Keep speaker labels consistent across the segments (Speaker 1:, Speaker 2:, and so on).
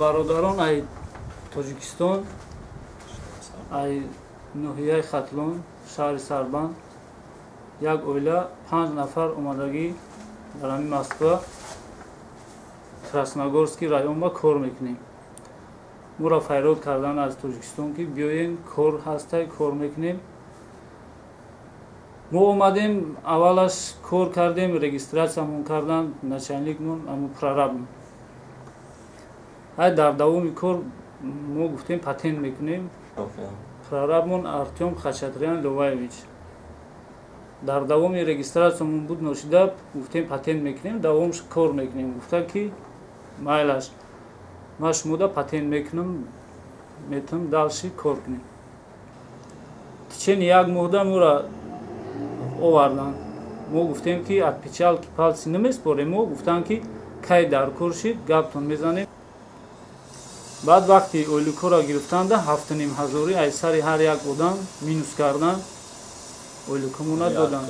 Speaker 1: Бародарон ай Тоҷикистон, ай ноҳияи Хатлон, шаҳри Сарбанд, як оила 5 нафар омадагӣ дар ҳамин Москва, Красногорский район ба кор мекунем. Моро файрод кардан аз Тоҷикистон, ки биёем, кор ҳастай, кор мекунем. Мо омадем, аввалаш кор кардем, регистратсиямон кардан начальникмон, аму прорабмон. Ай дар давоми кор мо гуфтем, патент мекунем. Прорабмон Артём Хачатрян Ловаевич. Дар давоми регистратсиямон буд ношида, гуфтем, патент мекунем, давомш кор мекунем. Гуфта, ки майлаш, ман шумода патент мекунам, метавонам дальше кор кунем. Течение як моҳда моро оварданд. Мо гуфтем, ки отпечатки пальцы намеспорем. Мо гуфтанд, ки кай дар кор шид, гаптон мезанем. Баъд вақти ойликҳоро гирифтанда, 7,5 ҳазорӣ аз сари ҳар як одам минус кардан, ойликҳомона доданд.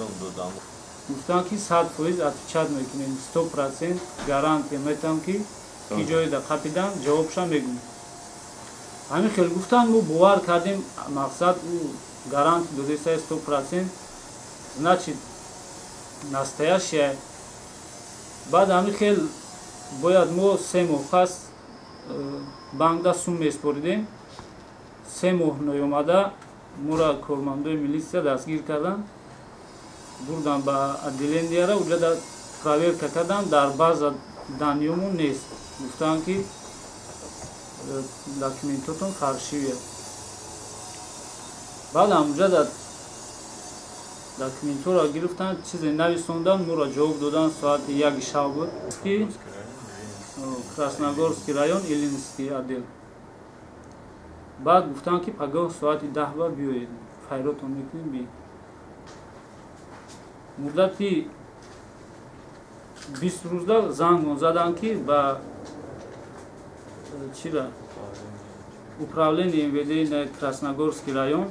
Speaker 1: Гуфтанд, ки 100% отвечать мекунем, 100% гарантия метавам, ки ҷоеда қапидан, ҷавобша мегӯм. Ҳамин хел гуфтанд, мо бовар кардем. Мақсад, ӯ гарантия додесай, 100%, значит, настоящая. Баъд ҳамин хел бояд мо 3 моҳ пас банкда сум меспоридем. 3 моҳ ноёмада, моро кормандои милитсия дастгир карданд, бурданд ба отделенияра. Уҷада проверка карданд, дар база данныйёмон нест. Гуфтанд, ки документотон фальшивый. Баъд ҳамуҷада документҳоро гирифтанд, чизе нависонданд, моро ҷавоб доданд. Соати 1-и шаб буд, ки Красногорский район, Ильинский отдел. Баъд гуфтанд, ки пагоҳ соати 10 ба биёед, файротон мекунем, би. Муддати 20 рӯзда зангон заданд, ки ба чира управление МВД на Красногорский район,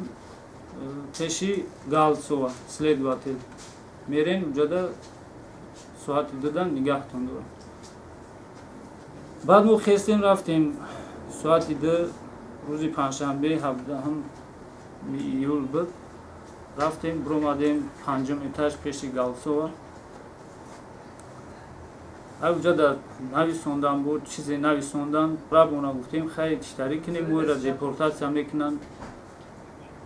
Speaker 1: пеши Галцова, следователь, мерем, уҷада соати 2-да нигаҳтон дорам. Баъд мо хестем, рафтем. Соати 2, рӯзи панҷшанбе, 17 июл буд. Рафтем, биромадем панҷум этаж, пеши Галцова. Уҷада нависондан буд, чизе нависондан. Рабона гуфтем, хай, читарӣ кунем, моро депортатсия мекунанд.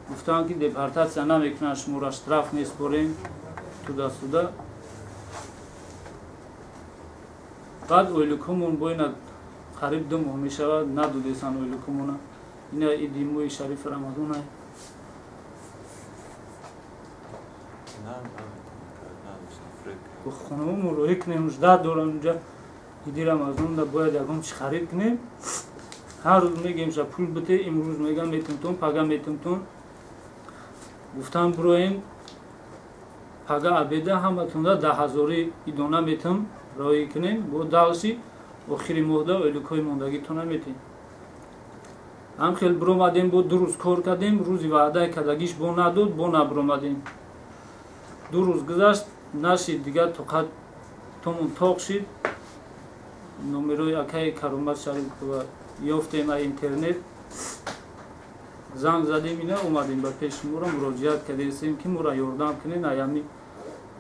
Speaker 1: Гуфтанд, ки депортатсия намекунанд, шуморо штраф меспорем, туда-сюда. Баъд ойликҳомон бо ина қариб 2 моҳ мешавад, надодесан ойликҳомона. Ина иди моҳи шарифи Рамазона. Хонамон роҳӣ кунем, нужда дорам. Унҷа иди Рамазонда бояд ягон чи харид кунем. Ҳар рӯз мегем, ша пул бите. Имрӯз мегам, метимтон, пага метимтон. Гуфтам, бироем пага обеда, ҳаматонда 10 ҳазорӣ идона метам, роҳӣ кунем. Бо дальше охири моҳда ойликҳои мондагитона метем. Ҳам хел биромадем, бо 2 рӯз кор кардем. Рӯзи ваъдаи кардагиш бо надод, бо набиромадем. 2 рӯз гузашт, нашид, дигар тоқат томон тоқ шид. Номерои акаи Каромат Шарипова ёфтем а интернет, занг задем, ина омадем, ба пеши шуморо муроҷиат кардесем, ки моро ёрдам кунен аями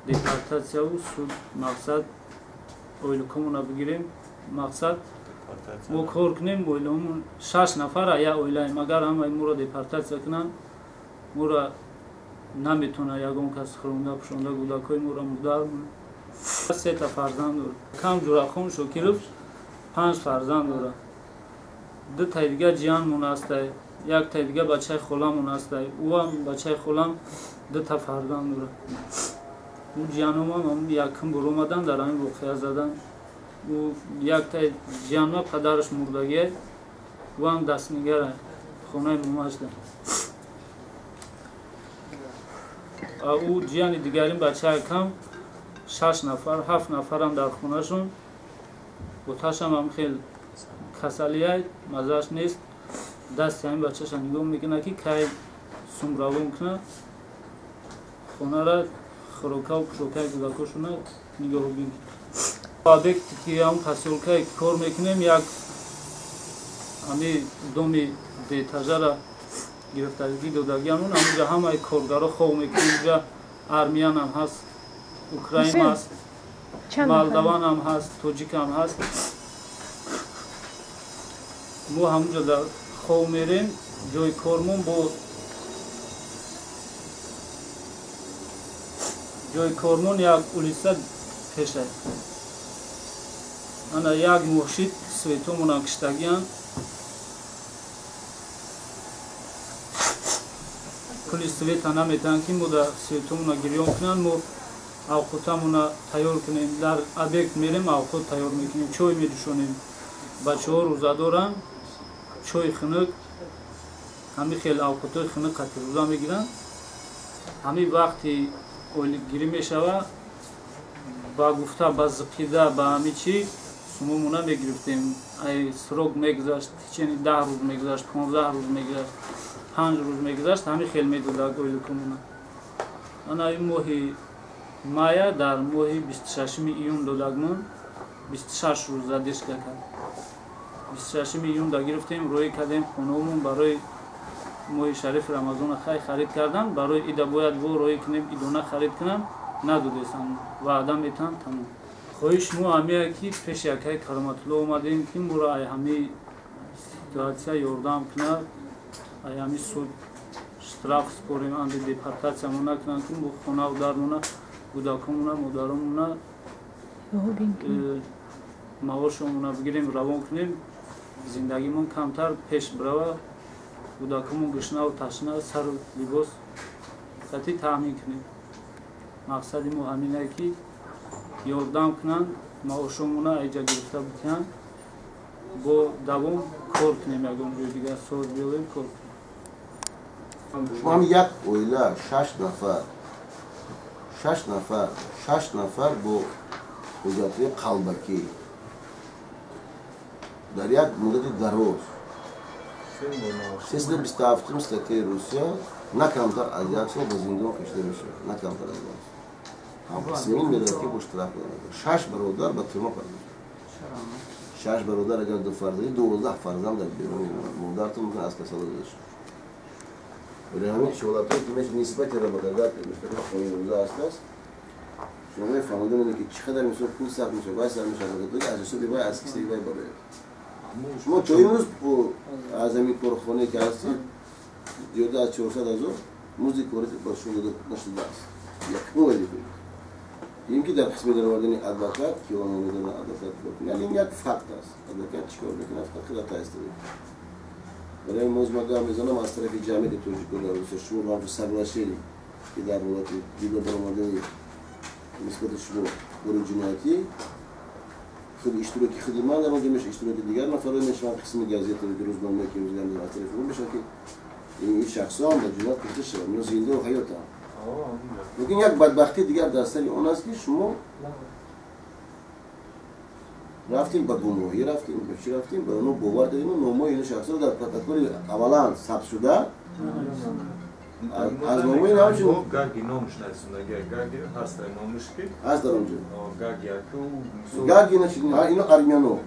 Speaker 1: депортатсияву суд. Мақсад, ойликҳомона бигирем. Мақсад, мо кор кунем, оилаҳомон шаш нафар, як оилаем. Агар ҳамаи моро депортатсия кунанд, моро наметавона ягон кас хӯронда, пӯшонда кӯдакҳои моро, модар сета фарзанд дорад. Кам Ҷурахон Шокиров панҷ фарзанд дорад. Ду таи дига ҷиянмон ҳастай, як таи дига бачаи холамон ҳастай. Ӯам бачаи холам дута фарзанд дорад. Ӯ ҷияномам якум бор омадан, дар ҳамин воқеа задан. Ӯ як таи ҷиянма падараш мурдагиай, ӯам дастнигара хонаи момашда. Ӯ ҷияни дигарин бачаи кам, шаш нафар, ҳафт нафарам дар хонашон. Боташам ҳам хел касалиай, маззааш нест. Дасти ҳамин бачаша нигоҳ мекунад, ки кай сум равон кунад, хонара, хӯрокаву пӯшокаи кӯдакошона нигоҳубин. Объекте ки ҳам посёлкае ки кор мекунем, як Ами доми деэтажара гирифтагӣ додагиамон, ҳамунҷа ҳамаи коргаро хоб мекунем. Инҷа армиянам ҳаст, украин ҳаст, молдаванам ҳаст, тоҷикам ҳаст. Мо ҳамунҷа хоб мерем. Ҷои кормон бо ҷои кормон як улица пеша. Ана як моҳшид светомонам киштагиян. Пули света наметаҳанд, ки мо дар светомона гирён кунанд, мо авқотамона тайёр кунем. Дар объект мерем, авқот тайёр мекунем, чой медӯшонем. Бачаҳо рӯза доранд, чойи хунук, ҳамин хел авқотҳои хунук қати рӯза мегиранд. Ҳамин вақти ойликгирӣ мешава, ба гуфта, ба зиқида, ба ҳамин чӣ сумомона мегирифтем. Ай срок мегузашт, течени 10 рӯз мегузашт, 15 рӯз мегузашт, 5 рӯз мегузашт, ҳамин хел медодак ойликумона. Ана ин моҳи мая дар моҳи 26 июн додагмон, 26 рӯз задержка кард. 26 июн да гирифтем, роӣ кардем хонаомон барои моҳи шарифи Рамазона хай харид кардан, барои ида бояд во роӣ кунем, идона харид кунам, надодесам, ваъда метаҳам, тамом. Хоҳиш мо ҳамия ки пеши акаи Кароматулло омадем, ки моро ай ҳамин ситуатсия ёрдам кунад, ай ҳамин суд штраф спорем, анди депортатсиямо накунанд, ки мо хонаву дармона, кӯдакомона, модаромона, маошомона бигирем, равон кунем, зиндагимон камтар пеш бирава, кӯдакомон гушнаву ташна, сару либос қатӣ таъмин кунем. Мақсади мо ҳамине ки ёрдам кунанд, маошомона айҷа гирифта битиҳанд, бо давом кор кунем, ягон ҷои дигар соз биёвем, кор кунем.
Speaker 2: Шумо ҳам як оила 6 нафар, 6 нафар, 6 нафар бо ҳуҷҷатҳои қалбакӣ дар як муддати дароз 327 статьяи Русия на камтар аз як сол ба зиндон кашида мешавад, на камтар аз як сол. Ҳам қисмин медодад, ки бо штраф медодад. 6 бародар ба тюрьма парда. 6 бародар агар 2 фарзанди, 12 фарзанд дар берун мемонад. Модаратон мумкин аз касала дода шавад. Барои ҳамин ҳолатҳое ки мешавад нисбати работодатель мустақил қонунрӯза ҳастааст, шумо мефаҳмода менед, ки чӣ қадар мисол пул сарф мешавад, вай сарф мешавад, работодатель аз ҳисоби вай, аз кисаи вай барояд. Шумо то имрӯз аз ҳамин корхонае ки ҳастед, зиёда аз 400 ҳазор музди кори ба шумо дода нашудааст. Якум вазифа ин ки дар қисми даровардани адвокат, ки онҳо медонанд адвокат кор кунад, яъне ин як факт аст. Адвокат чӣ кор мекунад? Фақат ходатайство мекунад. Барои мо ман гап мезанам аз тарафи ҷамъияти тоҷикон дар Русия, шумо бо ҳамчун соглашение, ки дар ҳолати ҷудо баромадани нисбати шумо кори ҷиноятӣ, худ иштироки худи ман дар онҷо мешавад, иштироки дигар нафарҳо мешаванд, қисми газета ки рӯзномае ки имрӯз аз тарафи мо мешавад, ки ин шахсҳо ба ҷиноят кушта шаванд, ино зиндаву ҳаётанд. Лекин як бадбахтии дигар дар сари он аст, ки шумо рафтем ба гумроҳӣ, рафтем ба чӣ рафтем, ба онҳо бовар кардем, номҳои ин шахсҳо дар протоколи аввалан сабт шуда, аз номҳои ҳамчун
Speaker 3: Гаги номш нарисондаги, Гаги ҳаст номш ки
Speaker 2: ҳаст дар онҷо.
Speaker 3: Гаги яку
Speaker 2: Гаги ино армяно.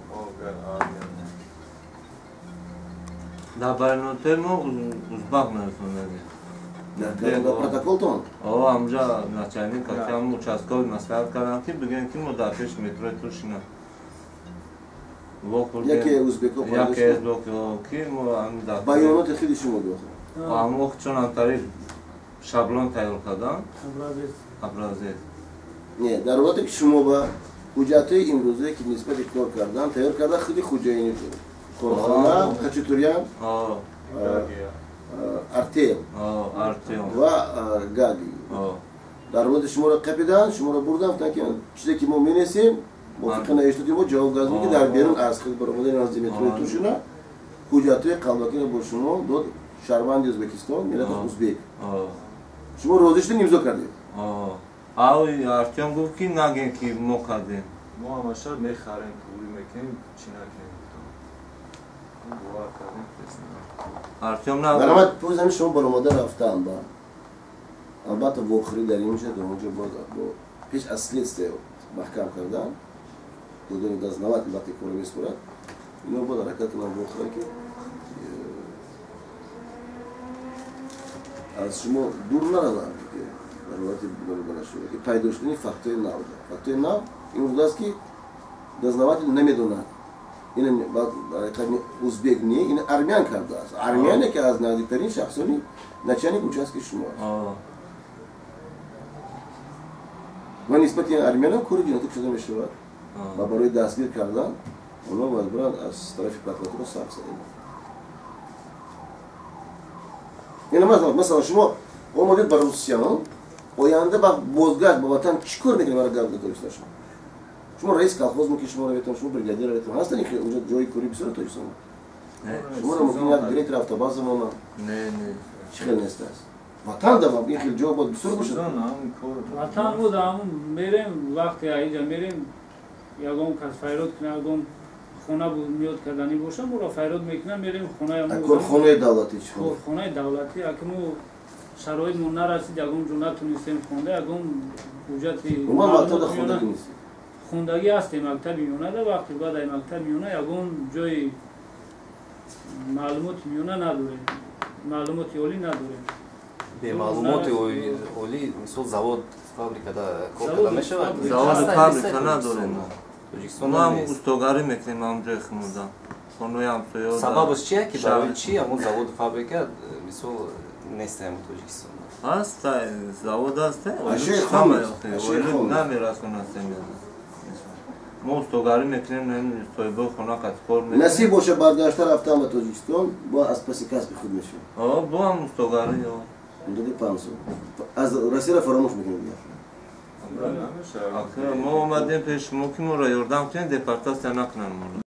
Speaker 4: Дар байноте мо узбак нарисондаги.
Speaker 2: Дар протоколтон?
Speaker 4: О, ҳамҷа начальник ки ҳам участковый маслиҳат карданд, ки бигӯем, ки мо дар пеши метрои Тушина
Speaker 2: яке узбеко
Speaker 4: яке узбеко ки мо ҳам дар
Speaker 2: баёноти худи шумо дохил.
Speaker 4: Ҳамо чун ҳамтари шаблон тайёр кардам. Образец.
Speaker 2: Не, дар ҳолате ки шумо ба ҳуҷҷатҳои имрӯзае ки нисбати кор кардан тайёр карда худи хуҷаини корхона Хачатурян, Артем ва Гаги. Дар ҳолате шуморо қапиданд, шуморо бурданд, гуфтанд, ки чизе ки мо менесем мувофиқи навиштоти мо ҷавоб газм, ки дар берун аз худ баромадани назди метрои Тушина ҳуҷҷатҳои қалбакиро бо шумо дод шаҳрванди Ӯзбекистон, миллати узбек. Шумо розӣ шудед, имзо кардед?
Speaker 4: Ав Артем гуфт, ки нагем, ки мо кардем.
Speaker 3: Мо ҳамаша мехарем, пулӣ мекунем, чӣ накунем. Бовар кардем.
Speaker 4: Артем на
Speaker 2: Даромад пӯз ҳамин шумо баромада рафтан ба албатта вохӯрӣ дар ин мешавад, дар онҷо боз пеш аз следствие маҳкам кардан, додани дознаватель вақте корро меспорад, Ино бояд ҳаракат кунанд, бохӯранд, ки аз шумо дур нараванд, дар ҳолати ки пайдо шудани фактҳои нав. Фактҳои нав ин будааст, ки дознаватель намедонад, ин узбек не, ин армян кардааст. Армяне, ки аз наздиктарин шахсони начальник участки шумо аст, ва нисбати армянам кори ҷиноятӣ кушода мешавад ва барои дастгир кардан онҳо бояд биранд аз тарафи прокуратура сабт садида. Ина масалан, шумо омадед ба Русия, оянда ба бозгашт ба ватан чӣ кор мекунед? Мара гап тоҷикистон шумо раис колхоз мумкин шумо раведтон, шумо бригадир раведтон, ҳастан унҷо ҷои кори бисёр Тоҷикистон. Шуморо мумкин як директор автобаза монанд.
Speaker 4: Не, не.
Speaker 2: Чӣ хел нест аст? Ватан да ин хел ҷо бояд бисёр бошад.
Speaker 1: Ватан буд, ҳамун мерем, вақте аиҷа мерем, ягон кас файрод кунад, ягон хона бунёд карданӣ боша, моро файрод мекунад, мерем хонаи
Speaker 2: корхонаи давлатӣ.
Speaker 1: Корхонаи давлатӣ, аки мо шароитмон нарасид, ягон ҷо натунистем хонда, ягон ҳуҷҷати
Speaker 2: Умуман мактабда хондагӣ нестед?
Speaker 1: Хондагӣ ҳастем мактаби миёнада. Вақти баъд ай мактаби миёна ягон ҷои маълумоти миёна надорем, маълумоти олӣ надорем.
Speaker 5: Бемаълумоти олӣ, мисол, завод, фабрикада кор карда мешавад?
Speaker 4: Заводу фабрика надорем. Мо ҳам устогарӣ мекунем ҳам ҷои хунуда, хонаи ҳамсоё.
Speaker 5: Сабабаш чия, ки барои чи ҳамон заводу фабрика, мисол, нест ҳамон Тоҷикистон?
Speaker 4: Ҳаст, завод ҳаст, намерасонад семьяда. Мо устогарӣ мекунем, соҳибои хона қад кор мекунем.
Speaker 2: Насиб боша, баргашта рафтан ба Тоҷикистон, бо аз паси касби худ мешавад.
Speaker 4: Бо ҳам устогарӣ.
Speaker 2: Муддати 5 сол аз Россияро фаромӯш мекунем дигар.
Speaker 4: Мо омадем пеши шумо, ки моро ёрдам кунед, депортатсия накунанд моро.